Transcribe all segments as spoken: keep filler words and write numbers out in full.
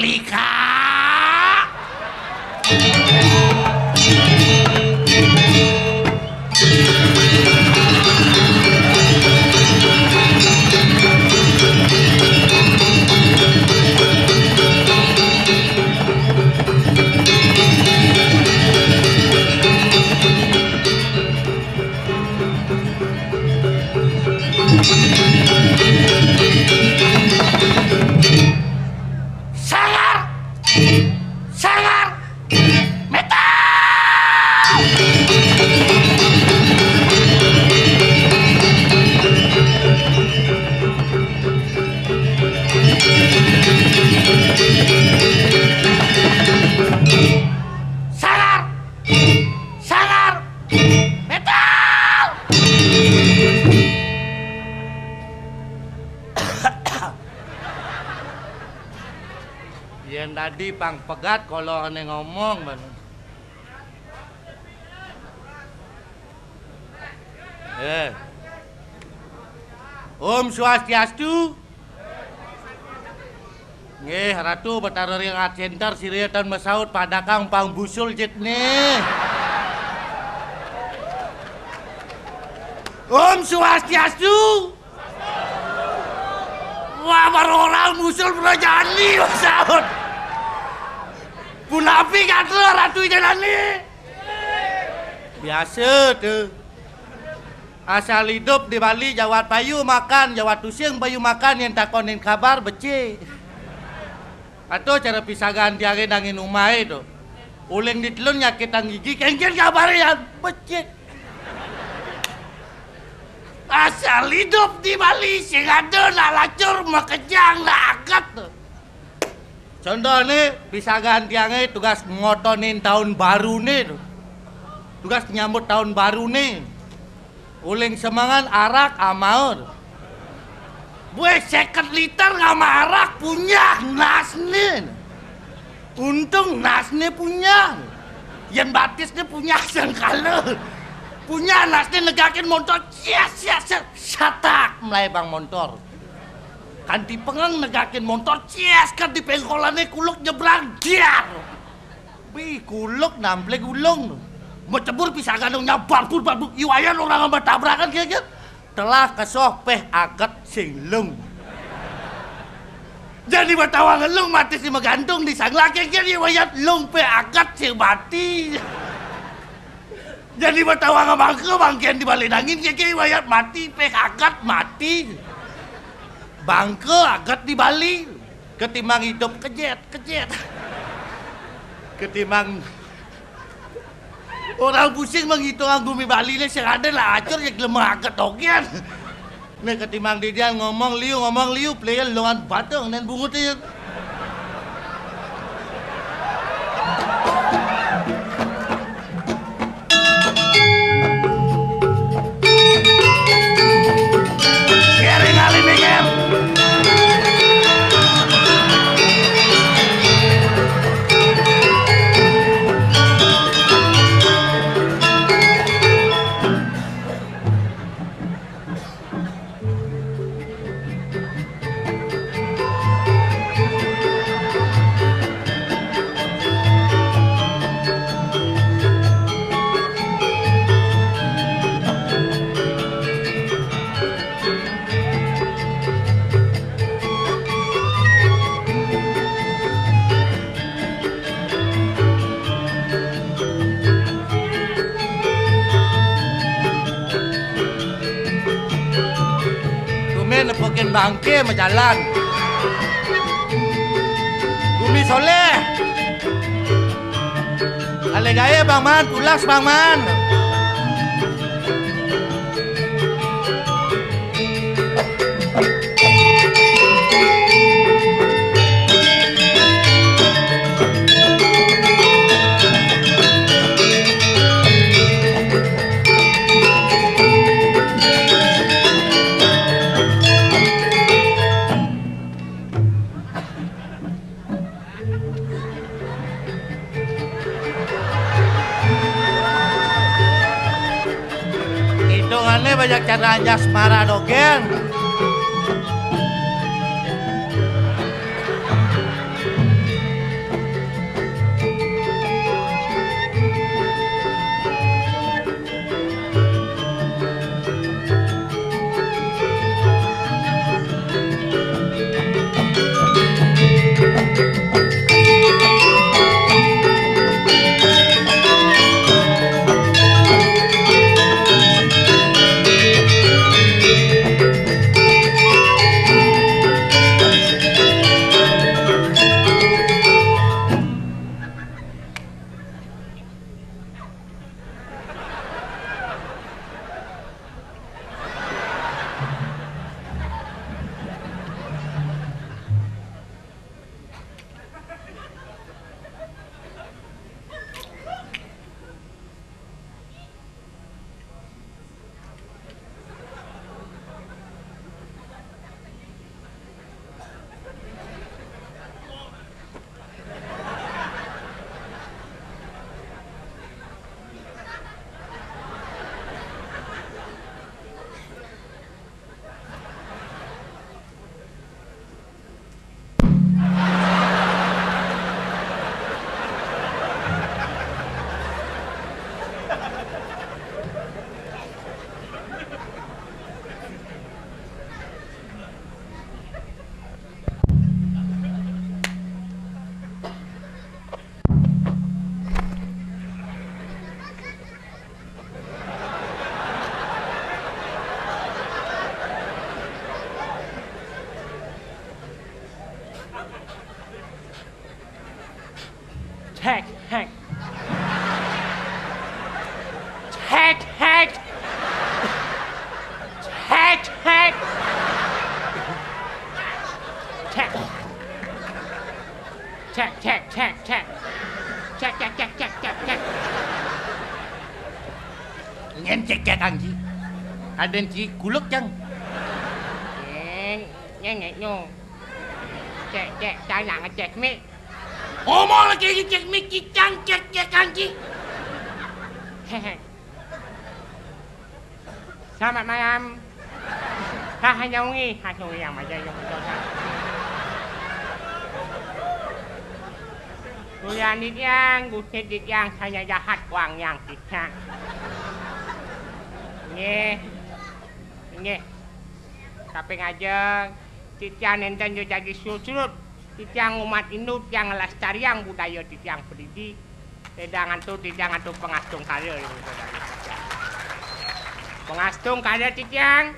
Tika. Sangar! Sangar! Metal! Sangar! Sangar! Metal! Yén dadi pang pegat kala ané ngomong, ban. Eh. Om Swastiastu. Nggih, Ratu Betara Ring Art Center, sira tan masaut padakang pang busul jitné. Om Swastiastu. Wah, baru orang musul Prajani masaut. Punapi kata Ratu Janani? Biasa tuh. Asal hidup di Bali jawat payu makan, jawat tusing payu makan, yén takonin kabar becik. Atuh cara pisagan tiangé nangin umai tuh. Uling di telun nyakitang gigi, kéngkén kabaré yan becik. Asal hidup di Bali, sing ada nak lacur, makejang, nak aget tuh. Contohné, pisagan tiangé tugas ngotonin tahun baruné tuh. Tugas nyambut tahun baruné. Uling semengan arak amaur. Bué seket liter ngama arak punya nasné. Untung nasné punya. Yén batisné punya sengkala. Punya nasné negakin montor, cias, cias, cias, satak melai bang montor. Kanti pengeng negakin montor, cias, kanti pengkolané kuluk nyebrang, diar. Bi kuluk namplik ulung. Macebur pisagan dong nyabar pur babuk iwayan orang sama tabrakan kira-kira. Telah kesoh péh aget sing lung. Jadi batawa ngelung mati si magantung di sangla kira-kira iwayan lung péh aget sing mati. Jadi batawa ngamangke bangkian di balik nangin kira-kira iwayan mati péh aget mati. Bangke aget di Bali. Ketimbang hidup kejét, kejét. Ketimbang orang pusing menghitung gumi Bali né sing ada lah acur ya gelem aget ogian. Né ketimbang didian ngomong liu, ngomong liu, player longan batang dan bungut. Gumi nepukin bangke majalan. Gumi soleh. Ale gaé Bang Man, pulas Bang Man. Hitungannya banyak cara anjas marah dogén. Cek, cek. Cek, cek, cek, cek, cek, cek. Nyén cék-cékan ci. Kadén ci kuluk, Cang. Nyén, nyén, nyén, nyén. Cek, cek, Cang nak ngecek mik. Ngomong lagi ngecek mik, ci Cang cek-cekan ci. Selamat malam. Hah, hanya wengi, hah, wengi yang macam yang macam. Kuliah titiang, gustit titiang, hanya jahat wang yang titiang. Nggih. Nggih. Tapi ngajeng, titiang nénten yo jagi surut-surut. Titiang umat Hindu, titiang ngelestariang budaya titiang pedidi. Titiang antuk, titiang antuk pangastungkara. Pangastungkara titiang.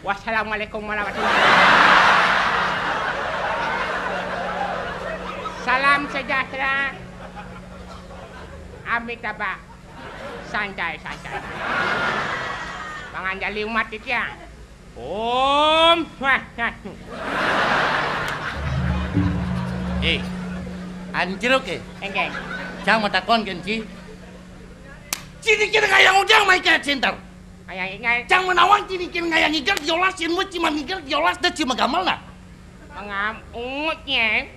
Wassalamualaikum warahmatullahi wabarakatuh. Salam sejahtera. Amitabha. Santai, santai. Panganjali umat titiang. Om Swastiastu. Eh, ancruk, eh. Enggak. Cang matakon kén ci. Ci niki ngayang ujang mai ka center. Ngayang ingat. Cang menawang ci niki ngayang igal diolas, yén mah ci mah igal diolas da ci mah gamel nah. Mangam ungut nyén.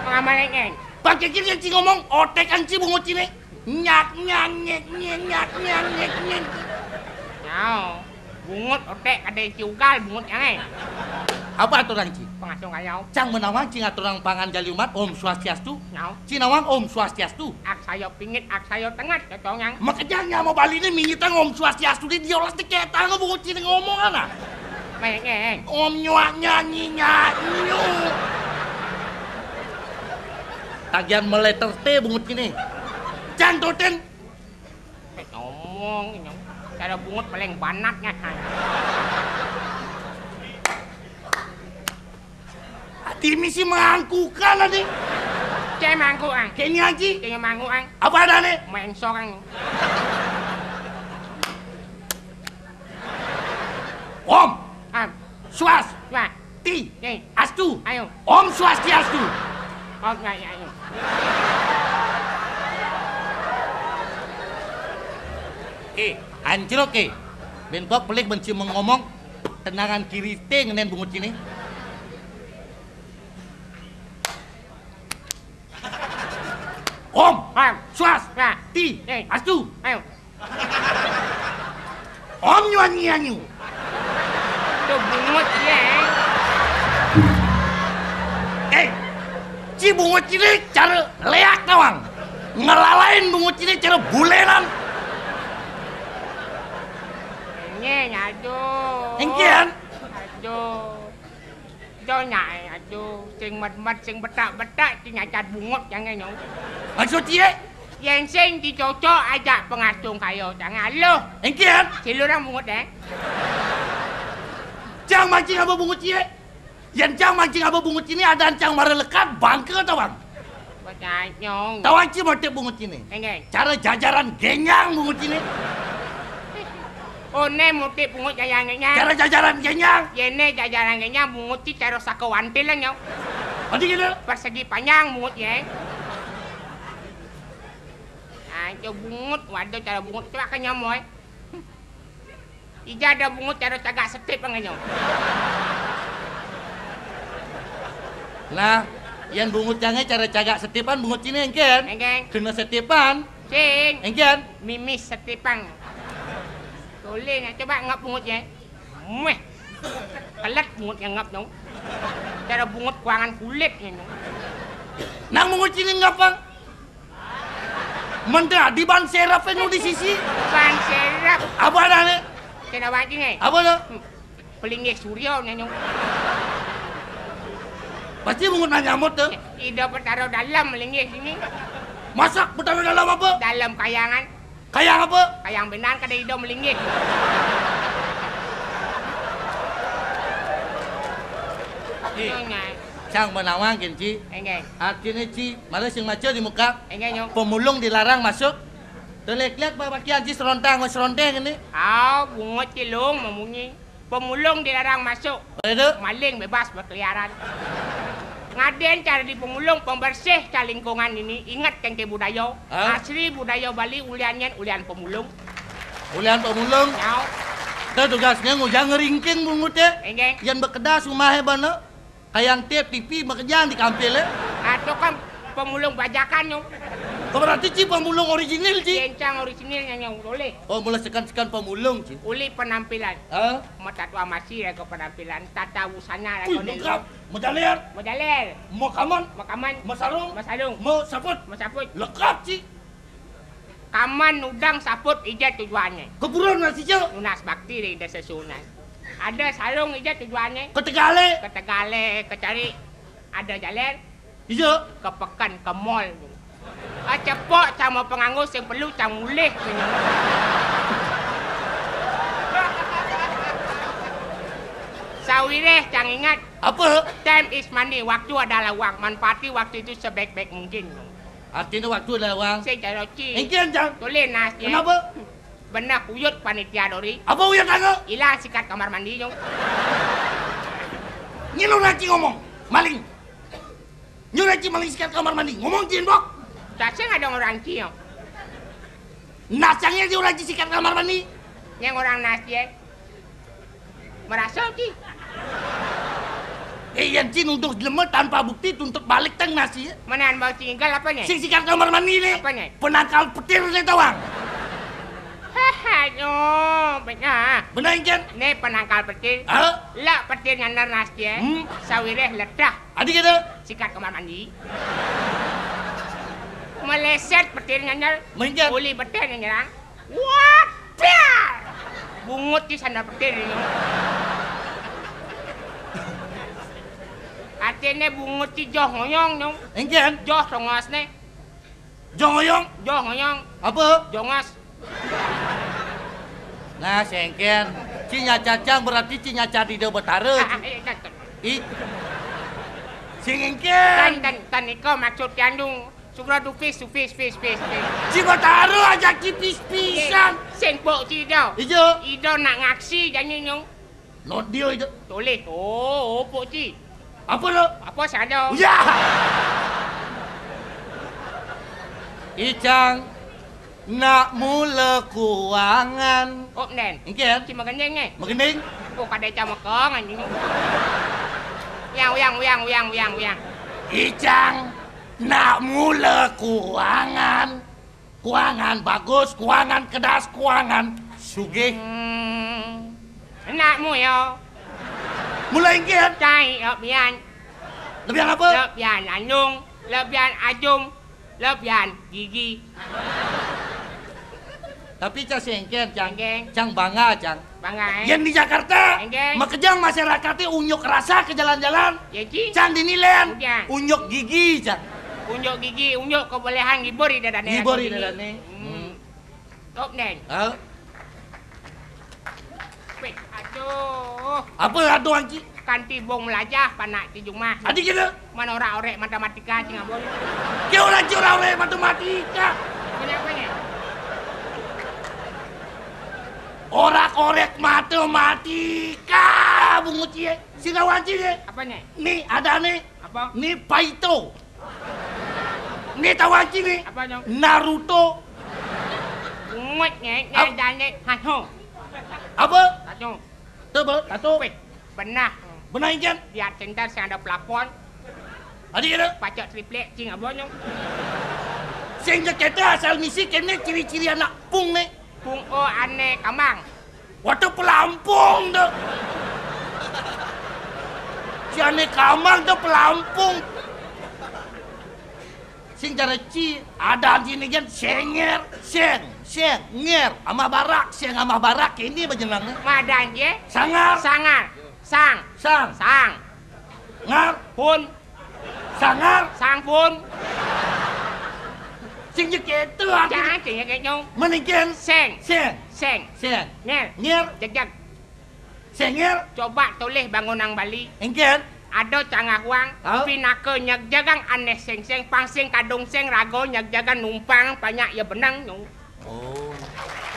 Mangam malék nyén. Bang Kikil yén ci ngomong, otékan ci bungut ciné. Nyak, nyak, nyék, nyék, nyak, nyak, nyék, nyék. Nyao. Bungut oték kadén ci ugal bungut nyang, eh. Apa aturang ci? Pangasuh kayau. Cang menawang ci ngaturang panganjali umat, Om Swastiastu. Nyao. Ci nawang Om Swastiastu. Aksaya pingit, aksaya tenget, cocok nyang. Makejang nyama Baliné mingitang Om Swastiastu di diolas di kétang bungut ciné ngomong ana. Mengeng. Om nyuak nyanyi nyanyu. Tagihan meleter té bungut ciné. Cang toten. Ngomong, ngomong. Cara bungut paling banatnya. Ati misi mangkukan ati. Cek mangkukan. Kayaknya aji. Kayaknya mangkukan. Apa adane? Mengsokan. Om. Am. Swas. Swas. Ti. Ti. Astu. Ayo. Om Swastiastu. Om Swastiastu. Eh, ancruk, eh. Bén kok pelik benci mengomong, tendangan kiri té ngenén bungut ciné. Om. Om. Swas. Swas. Ti. Eh. Astu. Ayo. Om nyuan nyianyu. Tuh bungut ya. Eh, ci bungut ciné cara léak tawang. Ngelalain bungut ciné cara bulenan. Ini aduh. Engkian. Aduh. Donyaé, aduh, sing medmet, sing betak-betak, sing nyacat bungut, jangan nyong. Maksud iye? Yén sing dicocok ajak pengasung kayo, jangan. Loh. Engkian? Silurang bungut, eh. Cang mancing apa bungut iye? Yén cang mancing apa bungut ini, adaan cang mara lekad, bangke atau bang? Bacanyong. Tawa ci motif bungut ini. Enggak. Cara jajaran genyang bungut ini. Oh, né motif bungut jajaran genyang. Cara jajaran genyang. Yén né jajaran genyang, bungut ci cara saka wantil lah, nyong. Adi gitu. Persegi panjang bungut ya. Ah, itu bungut, waduh, cara bungut coba ke nyamoy. Ija ada bungut cara cagak setip angin nyong. Nah, yén bungut cangé cara cagak setipan bungut ciné engkén. Engkén. Kena setipan. Sing. Engkén. Mimis setipan. Toleh, coba ngap bungut ya. Meh. Kelet bungut yang ngap nyong. Cara bungut kuangan kulit nyong. Nang bungut ciné ngap, Bang? Menda di ban serep nu di sisi. Ban serep. Apa adane? Kena bajing, eh? Apa tu? Pelinggih surya, nyong. Pasti bungut nanya mut tu. Ida petaro dalam melinggih sini. Masak petaro dalam apa? Dalam kayangan. Kayang apa? Kayang benar kada ida melinggih. Eh, Nyong, nyai. Cang menawang kén ci. Enggak. Artinya ci, malah sing maca di muka. Enggak, nyong. Pemulung dilarang masuk. Telik-telik babakian ci serontang, seronteng ini. Au, bungut cilung memunyi. Pemulung dilarang masuk. Apa itu? Maling bebas berkeliaran. Ngadén cara di pemulung, pembersih cara lingkungan ini. Ingat kengke budaya. Hah? Asli budaya Bali, ulian nyén ulian pemulung. Ulian pemulung? Nyau. Teu tugasné ngujang ngeringking bungut, ya. Inggih. Yén bekedas umahé bana. Kayang tip T V makejang di kampil, ya. Atau kan pemulung bajakan, nyung. Berarti ci pemulung original, ci. Céncang original nyang nyung boleh. Oh, mulai sekan-sekan pemulung, ci. Uli penampilan. Hah? Mata tua masih ya ke penampilan. Tata busana ya. Wih, lengkap. Mejaler. Mejaler. Makaman. Makaman. Masarung. Masarung. Masaput. Masaput. Lengkap, ci. Kaman nudang saput ija tujuannya. Keburon masih, ci. Nunas bakti dari Ida Sesuunan. Ada sarung ija tujuannya. Ketegale. Ketegale, kecari. Ada jaler. Ija. Ke peken, ke mall. Ah, cepok sama penganggo sing perlu cang mulih. Sawiréh cang ingat. Apa? Time is money, waktu adalah uang. Manfaati waktu itu sebaik-baik mungkin. Artinya waktu adalah uang. Sing cara ci. Engkian, cang. Tulis nasnya. Kenapa? Beneh uyut panitia dori. Apa uyut kanggo? Ilang sikat kamar mandi, nyung. Ngilu ranci ngomong, maling. Nyuruh ci maling sikat kamar mandi. Ngomong ci, Mbok. Cacing ada orang ci, nyung. Nasangnya di orang ci sikat kamar mandi. Nyang orang nasi, ya. Merasa, ci. Eh, yén ci nuduh jelema tanpa bukti, tuntut balik tang nasi, ya. Mana bau ci ngigal apa, nih? Sing sikat kamar mandi, nih. Apa, nih? Penangkal petir, nih, tawang. Haha, no, benar. Benar, Inggih? Nih penangkal petir. Hah? Lah petir nyandar nasi, ya. Hmm. Sawiréh ledah. Adi kata? Sikat kamar mandi. Meleset petir nyandar. Mengkian. Uli petir nyerang. Wadah! Bungut di sandal petir ini. Artinya bungut di joh ngoyong, nyung. Engkian? Joh tongos nih. Joh ngoyong? Joh ngoyong. Apa? Jongos. Nah, sengken. Ci nyacar cang berarti ci nyacar di Dewa Betara, ci. Ah, ah, iya, iya. I. Sing engken. Tan, tan, tan, iko maksud tiang dung. Sugra du fis, du fis, fis, fis, fis. Ci Betara aja ci pis-pisan. Sing pok ci do. Ijo. Ido nak ngaksi janji nyung. Not dia ijo. Tulis. Oh, oh, pok ci. Apa lo? Apa sing ada? Ya. Icang. Nak mula kuangan. Oh, nen. Engken. Ci magending, eh? Magending. Oh, kada cama kong, anjing. Uyang, uyang, uyang, uyang, uyang, uyang. Icang, nak mula kuangan. Kuangan bagus, kuangan kedas, kuangan sugih. Hmm. Nak mula. Mula engken. Cai, lebihan. Lebihan apa? Lebihan andung, lebihan ajung. Lebihan gigi. Tapi cang sengken, cang. Sengken. Cang bangga, cang. Bangga, eh? Yén di Jakarta, sengken. Makejang masyarakatnya unyuk rasa ke jalan-jalan. Ya, ci. Cang dinilen. Udah. Unyuk gigi, cang. Unyuk gigi, unyuk kebolehan ngibur ida dane. Ngibur ida dane. Hmm. Hmm. Top nen. Hah? Wih, aduh. Apa aduh, anci? Kanti bong melajah, panak ti jumah. Adi kita? Mana orak-orek matematika, cing abon? Ke orang ci orak-orek matematika. Banyak, banyak. Orak-orek matematika, bungut cie. Sing tahu anci, nih? Apa, nih? Nih, ada, nih. Apa? Nih, Paito. Nih, tahu anci, nih? Apa, nyong? Naruto. Bungut, nih. Ap- Nih, ada, nih. Hanho. Apa? Hanho. Tuh, Bang, satu. Wih, benah. Benah, Injen? Lihat center sing ada pelafon. Adi kena? Pacak triplek, cing abon, nyong. Sing jeketa asal misi kene ciri-ciri anak pung, nih. Pung, oh, ane kamang. Waduh, pelampung, tuh. Si ane kamang, tuh, pelampung. Sing cara ci, ada di sini kan senger, seng, seng, nger, amah barak, seng amah barak, ini bajenengna. Madan ye? Sangar. Sangar. Sang. Sang. Sang. Ngar. Pun. Sangar. Sang pun. Sing jek itu arti. Jangan sing jek nyong. Mendingan. Seng. Seng. Seng. Seng. Nger. Nger. Jegjeg. Senger. Coba tulis bangunan Bali. Engken. Ada cangah wang, hah? Pinaka nyegjagang aneh seng-seng, pang sing kadung seng raga nyegjagang numpang, panyak ya benang, nyong. Oh.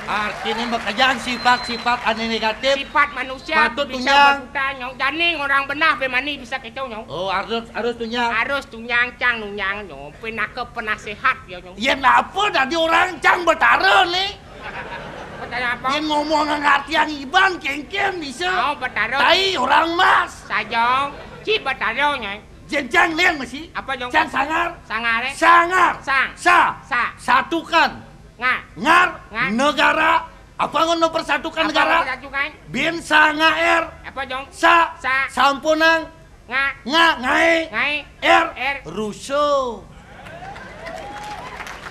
Artiné makejang sifat-sifat ané négatif. Sifat manusia Patut bisa tunjang. Berputar, nyong. Jani orang benah bé mani bisa kéto, nyong. Oh, harus harus tunjang. Harus tunjang, cang nunjang, nyong. Pinaka penaséhat ya, nyong. Yén apa dadi orang cang betara né? Betara apa? Yén ngomong ngartian iban kéngkén bisa. Oh, betara. Tai orang mas. Sajong. Ci betara, nyong. Yén cang lén masi. Apa, nyong? Cang sangar. Sangar, eh? Sangar. Sang. Sa. Sa. Satukan. Nga. Ngar. Ngar. Negara. Apa ngono persatukan Apa negara? Persatukan? Bin sangaer. Apa, nyong? Sa. Sa. Sampunang. Nga. Nga. Ngaé. Ngaé. Er. Er. Ruso.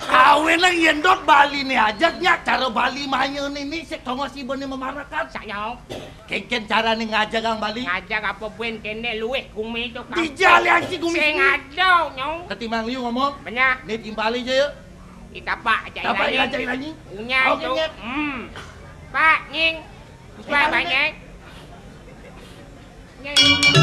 Awénang yén dot Bali né ajak nya cara Bali manyun ini sik tongos ibané mamarakan. Sa, nyong. Kéngkén carané ngajagang Bali. Ngajak apa buin kéné luwih gumi to. Dijalian si gumi Sing sini. Ada, nyong. Ketimbang liu ngomong. Benyah. Né timbali aja yuk. Itapak aja. Tapak ilajai lagi. Punya Oke, itu. Nyet. Hmm. Pak, nying. Pak, Ilajai. Pak, nying. Nying.